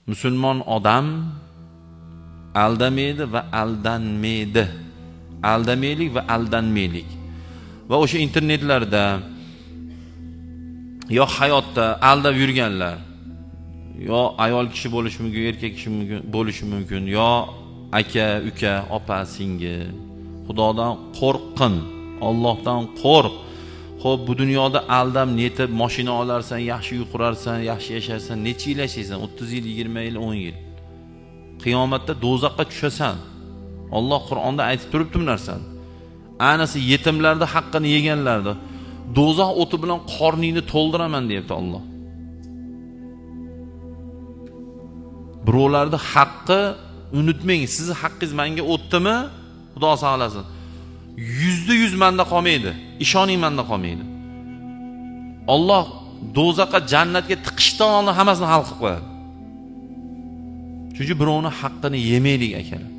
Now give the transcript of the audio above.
Musulmon odam aldamaydi va aldanmaydi. Aldamaylik va aldanmaylik. Va o'sha internetlarda yo hayotda aldab yurganlar, yo ayol kishi bo'lishi mumkin, erkak kishi bo'lishi mumkin, yo aka, uka, opa, singil. Xudodan qo'rqin, Allohdan qo'rq. Xo'p, bu dunyoda aldab netib mashina olarsan, yaxshi uy qurarsan, yaxshi yasharsan, necha yil yashaysan? 30 yil, 20 yil, 10 yil. Qiyomatda do'zaxga tushasan. Alloh Qur'onda aytib turibdi bu narsani. Anasi yetimlarni haqqini yeganlarni do'zax o'ti bilan qorningni to'ldiraman deyapti Alloh. Birovlarning haqqi unutmang, sizni haqqingiz menga o'tdimi? Xudo saqlasin. 100% menda qolmaydi. Ishoning menda qolmaydi. Alloh do'zaxga, jannatga tiqishdan oldin hammasini hal qilib qo'yadi. Chunki birovning haqqini yemaylik akalar.